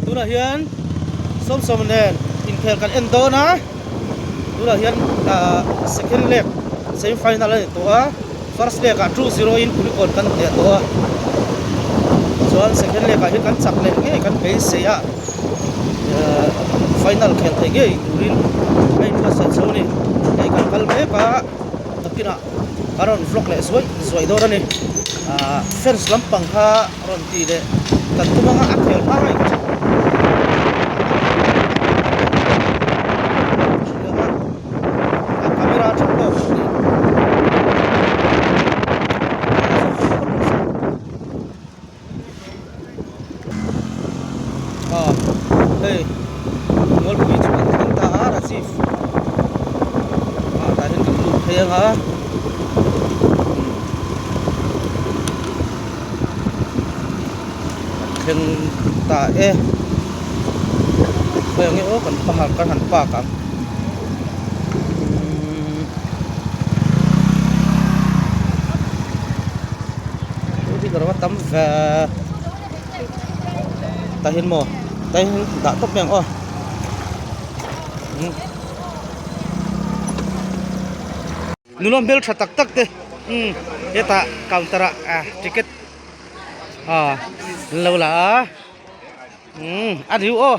Tunah hian sawmsawm nen inkhel kan en dawn a, tunah hian ahh second leg semi final a ni tawh a, first leg ah 2-0 in Kulikawn kan hneh tawh a, chuan second leg ah hian kan chak leh ngei kan beisei a, ahh final khel thei ngei turin a inbuatsaih chho a ni, hei kan kal mek a nakinah a rawn vlog leh zuai zuai dawn a ni, ahh fans lampang kha. Rawn tih leh kan tum anga a khel hma ngei ka hre a camera tha tawk a ni aw hei mualpui chu kan thleng ta a Rajiv ah tah hian kan lut phei anga. Thleng ta e khawi ang nge aw kan pahar kan han park ang umm ro a tam ve tah hian maw tah hian dah tawp mai ang aw Nula hmel tha tak tak te umm hetah counter ah ah ticket ah an lo la a umm a riu aw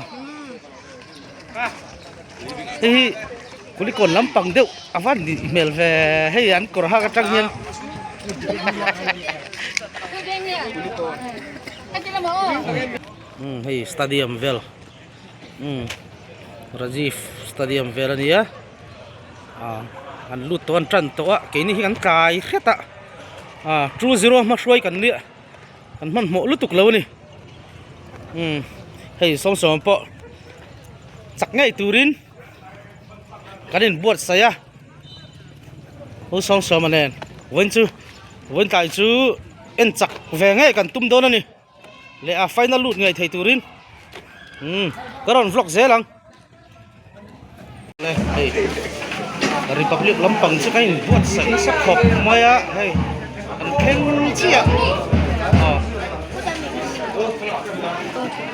hei hi kulikawn lampang deuh a van nih hmel ve hei an kawr hak atang hian umm hei stadium vel umm Rajiv stadium vel a nia. Ah an lut tawh an tan tawh a keini hi an tlai hret a ah 2-0 hmahruai kan nia kan hmanhmawh lutuk lo a ni umm hei sawmsawm pawh chak ngei turin kan inbuatsaih a pu sawmsawma nen vawiin chu vawiin tlai chu en chak ve ngei kan tum dawn a ni. Leh a final lut ngei thei turin umm ka rawn vlog zel ang le hei republic lampang chu ka in buatsaih nasa khawp mai a hei an thleng chiah aw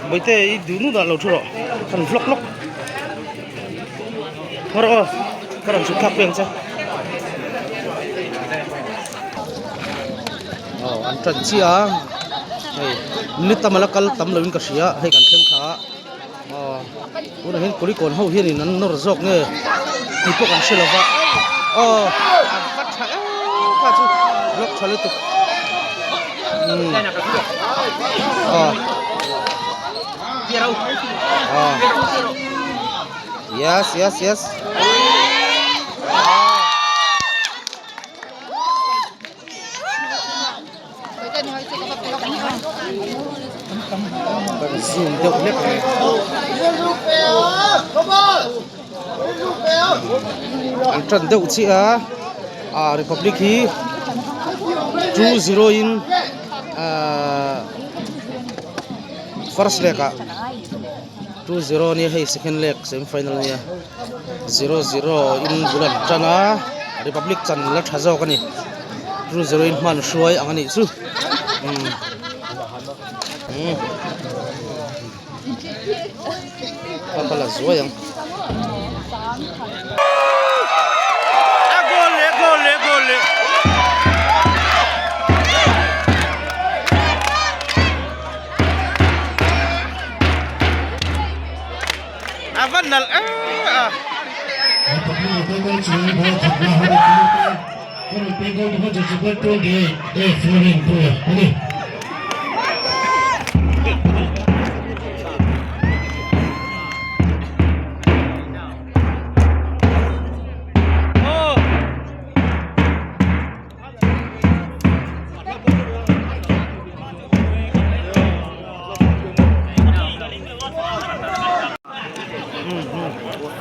bawihte i duh nu dah lo thu rawh kan vlog lawk haw rawh aw ka rawn chhuk thlak pui ang che. Aw an tan chiah a hei ni tam a la kal tam loin ka hria hei kan thleng thla a aw tunah hian kulikawn ho hianin an nawr zawk nge tih pawh kan hre lo va aw a va tha em kha chu block tha lutuk umm aw aw yes yes yes. Zoom deuh hlek a ni. An tan deuh chiah a ah republic hi 2-0 in ahh first leg ah 2-0 a nia hei second leg semi final a nia 0-0 in bul an tan a republic chan la tha zawk a ni. 2-0 in hman hruai ang a nih chu umm umm ka ka la zuai ang. A goal leh goal leh goal leh. A va nalh em a.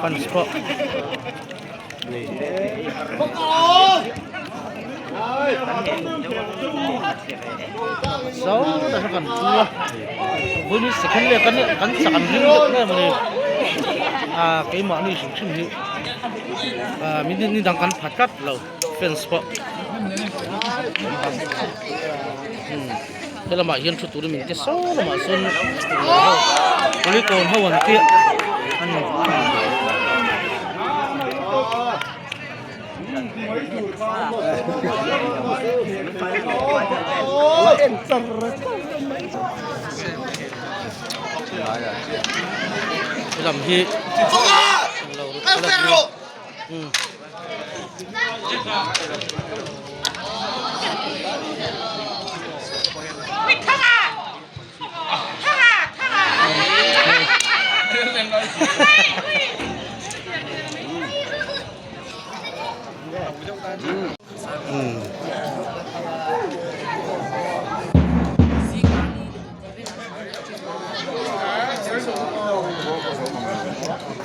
Fans pawh saw tah sawn kan thu a vawiin second leg a nia kan chak an ring deuh em a ni ah keimahni hrim hrim hi ah minute ni dang kan pha tlat lo fans pawh helamah hian thu turin min ti saw lamah sawn. Kulikawn ho an tia a ni. Lam hi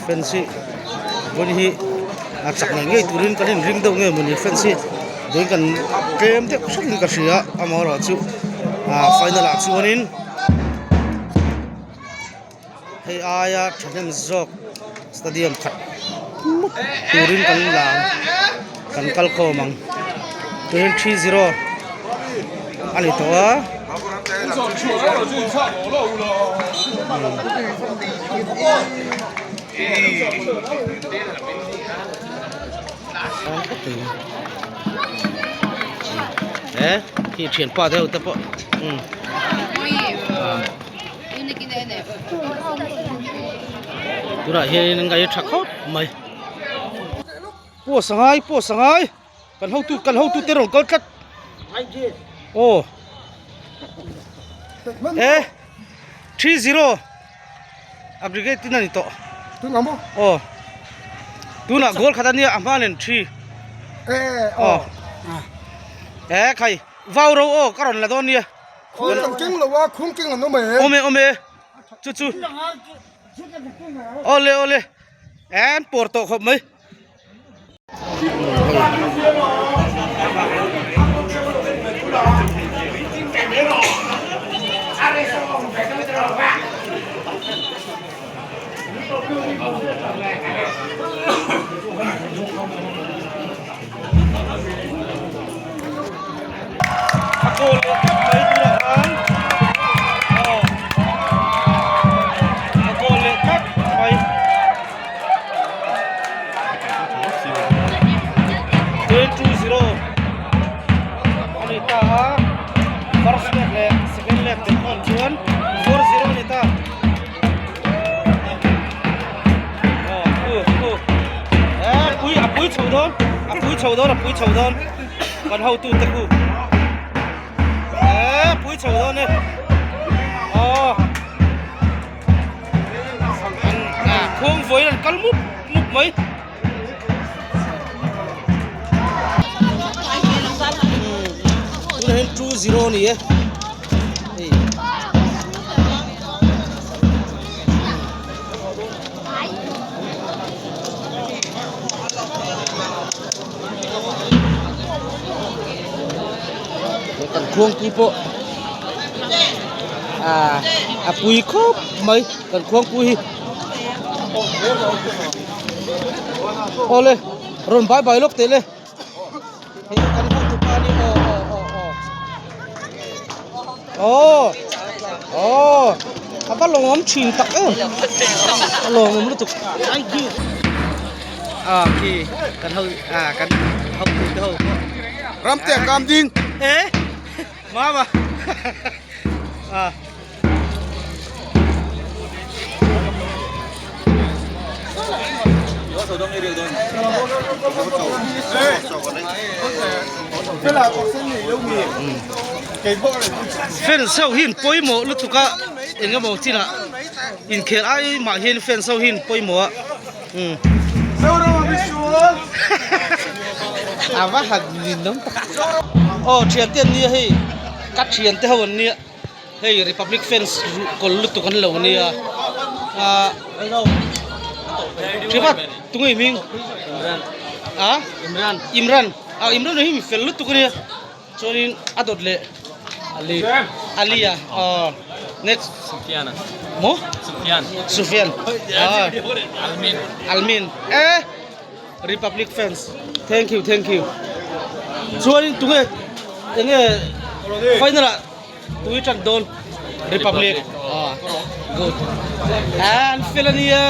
Fans hi vawiin hi a chak ngei ngei turin kan inring deuh nge mawni fans hi vawiin kan tlem deuh hretin ka hria amaherawhchu ah final ah chuanin hei aia thahnem zawk stadium khat mup turin kan la ang kan kal khawm ang turin 3-0 a ni tawh a. He khi thianpa deuh te pawh umm. Tunah hianin an ngaih tha khawp mai. Post a ngai post a ngai kan hotu kan hotu te rawn kal tlat aw e 3-0 aggregate in a ni tawh aw tunah goal khat a nia a hma nen 3 aw e khai vau ro aw ka rawn la dawn nia. Khung kan keng lo a, khung keng an awm e. Awm e, awm e. Chu chu. Awle, awle. An pawr tawh khawp mai. A goal leh tlat mai tunah khan aw a goal leh tlat mai 2-0 a ni ta a first leg leh second leg te pawh chuan 4-0 a ni ta. A pui chho dawn a pui chho dawn a pui chho dawn kan hotu te khu e pui chho dawn e aw khuang vawiin an kal mup mup mai. Tunah hian 2-0 a ni e. Hei. Kan khuangpui pawh ah a pui khawp mai kan khuangpui hi. Awle rawn bai bai lawk teh le hei kan hotu pa ni aw aw aw aw aw aw a va lawmawm thin tak em a lawmawm lutuk thank you a khi kan ho a kan hotu te ho pawh Ramte kam ding e mama a Fans ho hi an pawimawh lutuk a eng emaw chinah inkhel ai mah hian fans ho hi an pawimawh a umm a va han ninawm tak aw thiante an nia hei ka thiante ho an nia. Hei republic fans kawl lutuk an lo nia ah Thrivat tunge i hming ah Imran Imran ah Imran hi mi fel lutuk ania chuanin a dawt leh Ali Ali a aw next Sufian maw Sufian Sufian ah Almin Almin eh Republic fans thank you thank you chuanin tunge enge final ah. Tui tan dawn Republic. Good. An fel a nia.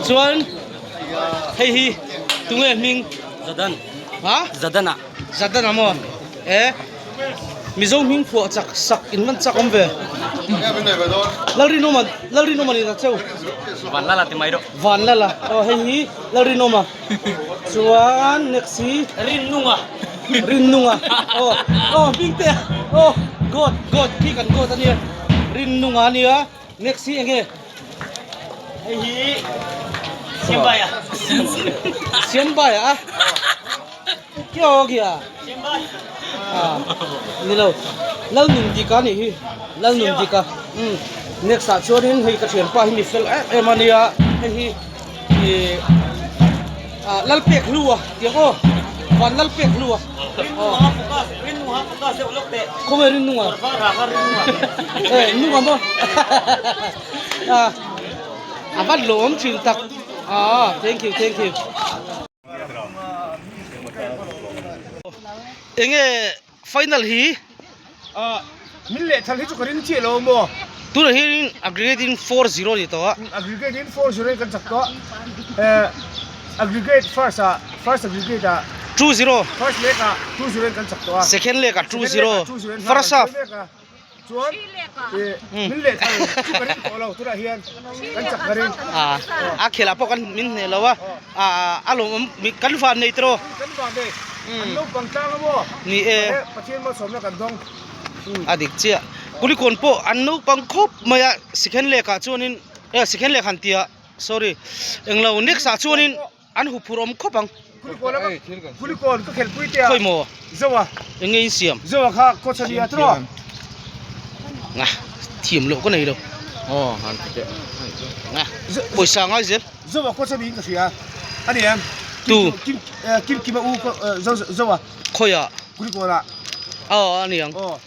Chuan hei hi tunge hming? Zadan. Ha? Zadana. Zadana maw? E Mizo hming phuah chak sak in man chak awm ve. Lalrinawma Lalrinawma ni ta cheu. Vanlala ti mai rawh. Vanlala. Aw hei hi Lalrinawma. Chuan next hi Rinnunga. Rinnunga. Aw aw hming te aw God God khi kan God ania. Rinnunga ania. Next hi enge? Hei hi Siambaia. Siambaia a? Kya ho gya? Ah nilo Lalnundika anih hi Lalnundika umm next ah chuanin hei ka thianpa hi mi fel em em ania hei hi ih ah Lalpek hlua tiang aw van Lalpek hlua khawnge Rinnunga eh nunga maw ah a van lawm thin tak ah thank you thank you. Enge final hi min leh thal hi chu ka ring chiah lo maw tunah hian aggregate in 4-0 ni tawh a aggregate in 4-0 in kan chak tawh aggregate first ah first aggregate ah 2-0 first leg ah 2-0 in kan chak tawh a second leg ah 2-0 first half Chuan min leh thal chu ka ring tawh lo tunah hian kan chak ka ring. A khelah pawh kan min hneh lo a, a lawmawm kan van nei tawh. Kan van nei, an naupang tlang a maw? Ni e. Pathian malsawmna kan dawng. A dik chiah. Kulikawn pawh an naupang khawp mai a, second leg ah chuanin, second leg han tia, sorry, englo next ah chuanin. An hu phur awm khawp ang. Kulikawn ka khelh pui te a. Khawi maw? Zoa. Eng nge in siam? Zoa kha coach a nia tawh. Nga thiam loh ka nei lo. Aw han ti teh. Nga pawisa ngai zel. Zoa coach a niin ka hria. A ni em? Tu. Kim Kim Kima u Zoa. Khawiah? Kulikawnah. Aw a ni ang. Aw.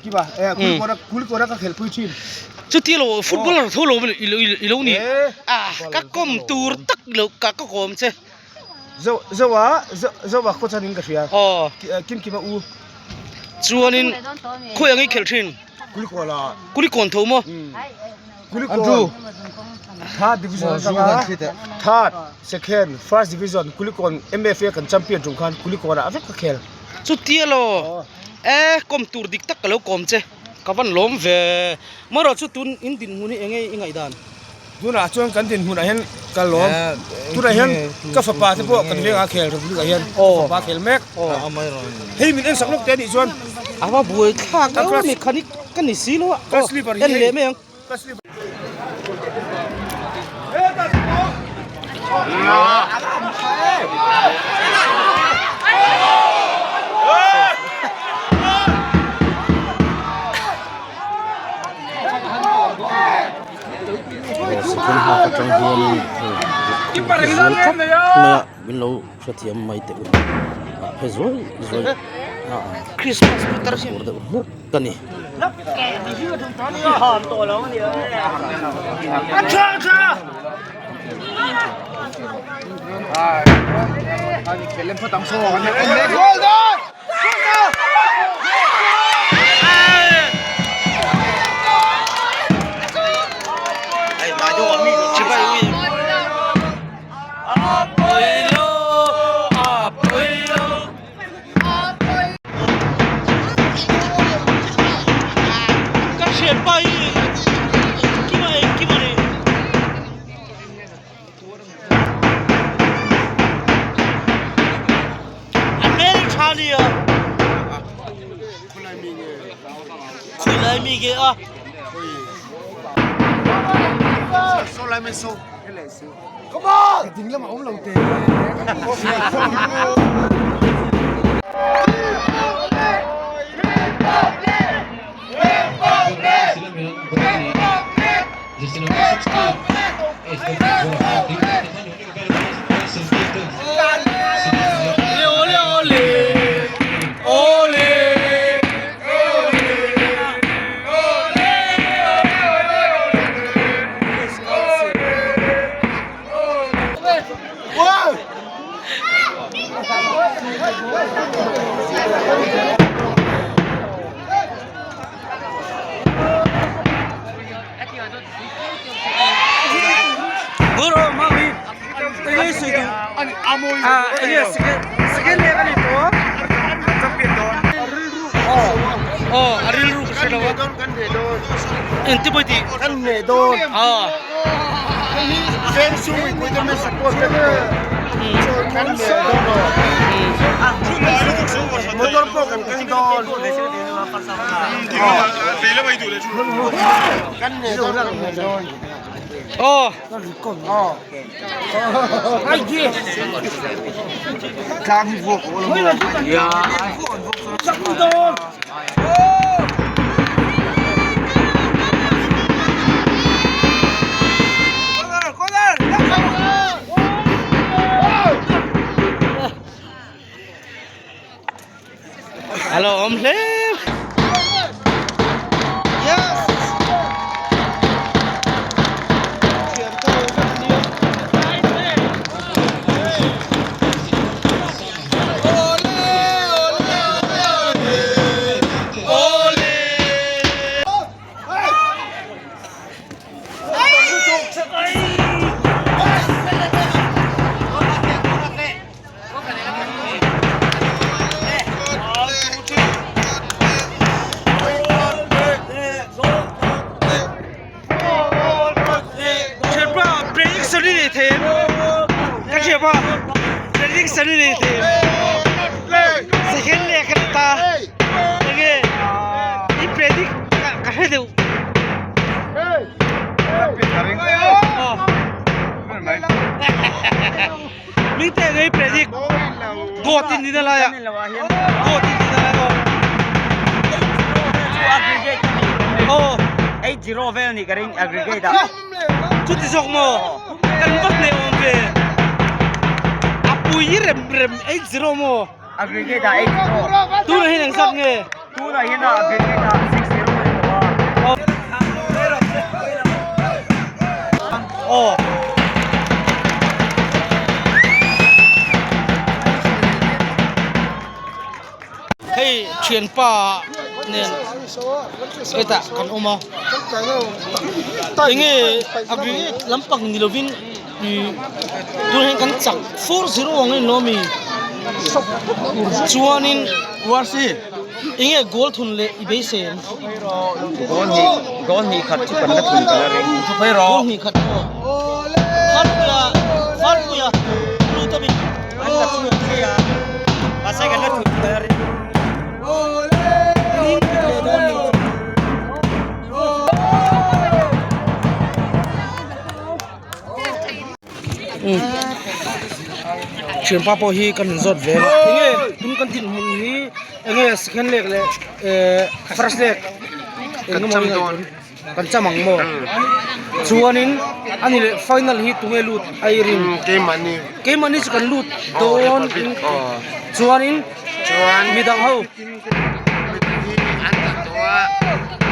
Kiba eh kulikawn kulikawn ka khelh pui thin. Chuti lo footballer tho lo i lo ni a ka kawm tur tak lo ka ka kawm che. Zo zoa zoa khaw chuan in ka hria. Aw. Kim kima u. Chuanin khawi ang i khelh thin. Kulikawn a. Kulikawn tho maw? Kulikawn third division atanga third second first division kulikawn MFA kan champion tum khan kulikawn ah vek ka khel. Chutia lo. E kawm tur dik tak ka lo kawm che ka van lawm ve marawh chu tun in dinhmun hi enge i ngaihdan? Tunah chuan kan dinhmunah hian ka lawm tunah hian ka fapa te pawh kan vengah khel Republic ah hian ka fapa khel mek hei min ensak lawk te anih chuan a va buai thlak deuh mechanic ka ni si lo a en leh mai ang. Second half atang hianin hei zual khawp mai a min lo hrethiam mai teh u a phe zuai zuai a a tur deuh hlek ka ni. Ka thianpa hi engkim a engkim a ni. A hmel tha nia. Khawilai mi nge a. Ah, enge second second leg ani tawh a. Aw, a rilru ka hre lo a. Engti pawh i tih? Kan hneh dawn. Aw. Veng chhung mipui te min support vek tawh. Kan hneh dawn aw. Motor pawh kan keng dawn. Kan hneh dawn kan hneh dawn. Aw. Tlang hi vuak aw lo maw. A lo awm hle. Yes. Thian ka lo vek ania. Thianpa prediction i nei thei em? Ka thianpa prediction i nei thei em? Second leg a ni ta enge i predict ka hre deuh. Mite ngei predict goat in nina lai ah goat in nina lai aw aw 8-0 vel ni ka ring aggregate ah chuti zawk maw kan va hneh awm ve a pui rem rem 8-0 maw aggregate ah 8-0 tunah hian engzat nge tunah hian aggregate ah 6-0 ni tawh a aw hei thianpa nen hetah kan awm a enge aggregate lampang ni lovin Ih tunah hian kan chak 4-0 ang a inlo ami chuanin enge goal thun leh i beisei ang goal hnih goal hnih khat chu kan la thun ka la ring goal hnih khat pawh Farpuia Farpuia lut ami an la chhuak thei a mahse kan la thun ka la ring. Thianpa pawh hi kan inzawt ve a enge tun kan dinhmun hi enge second leg leh ehh first leg eng emaw hi kan cham ang maw chuanin ani leh final hi tunge lut a i rin keimahni chu kan lut dawn chuanin midang ho.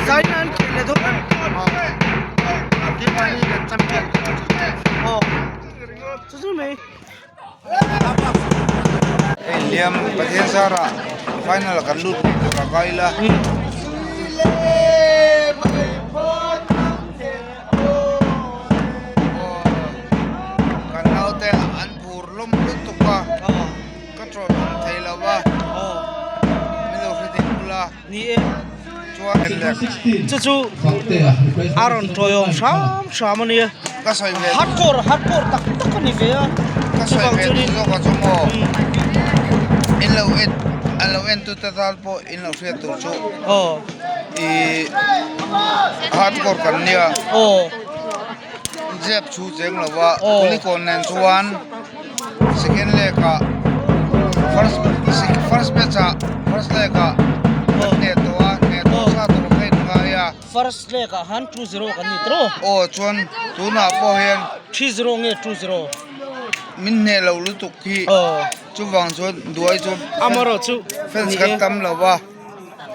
Zaina an khelh leh dawn aw chu chu mai. Hei Liam Pathian zara final ah kan lut ngei tur a kai ila. Kan naute an phur hlawm lutuk a. Ka tawh awm thei lo va, min lo hre ding bula. Ni e. Chuan Chu chu a rawn tawiawm hram hram a nia. Ka sawi ve. Hardcore hardcore tak tak a ni ve a. Ka sawi ve duh zawk a chu maw. In lo en a lo en tu te tan pawh in lo hriat tur chu. Aw. Ih hardcore kan nia. Aw. Zep chu cheng lo va, Kulikawn nen chuan. Second leg ah first first match ah first leg ah kan hneh tawh a hneh tawh sa tur kha in ngai a. First leg ah han 2-0 kan ni tawh. Aw chuan tunah pawh hian 3-0 nge 2-0? Min hneh loh lutuk hi chuvang chuan duai chuan fans kan tam lo va.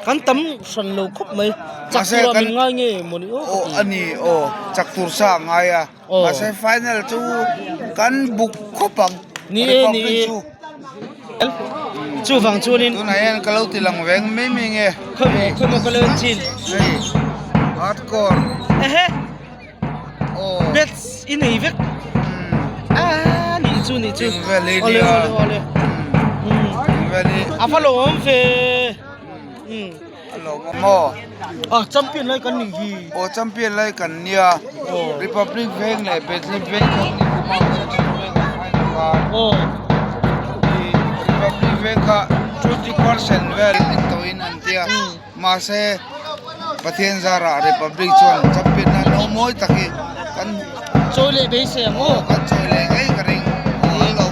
Kan tam hran lo khawp mai chak tur ah min ngai nge mawni aw ka ti. Aw a ni aw chak tur sa a ngai a. Mahse final chu kan buk khawp ang. Ni e ni e. Chuvang chuanin. Tunah hian ka lo ti lang veng mai mai nge. Khawi maw khawi maw ka lo en chin. Hei hardcore. Ehe. Aw. Bets i nei vek. A nih chu. chu nih chu Vel hi awle nia. awle awle Vel hi a va lawm ve a lawm maw? A champion lai kan nih hi. Aw champion lai kan nia. Republic Veng leh Bethlehem Veng kha ni kuma Central Veng a final khan. Aw. Republic Veng kha 20% vel in tawhin an tia. Mahse Pathian zarah Republic chuan champion nan lo mawi tak hi kan Chawi leh beisei ang aw. Kan chawi leh ngei ka ring. Aw an lo.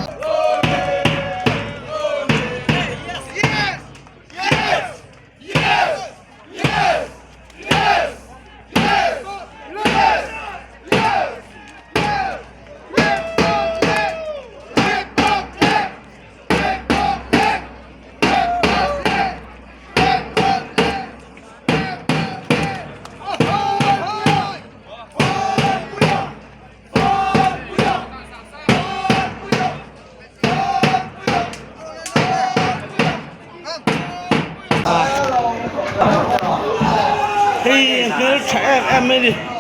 Hei hmel tha em em mai ni.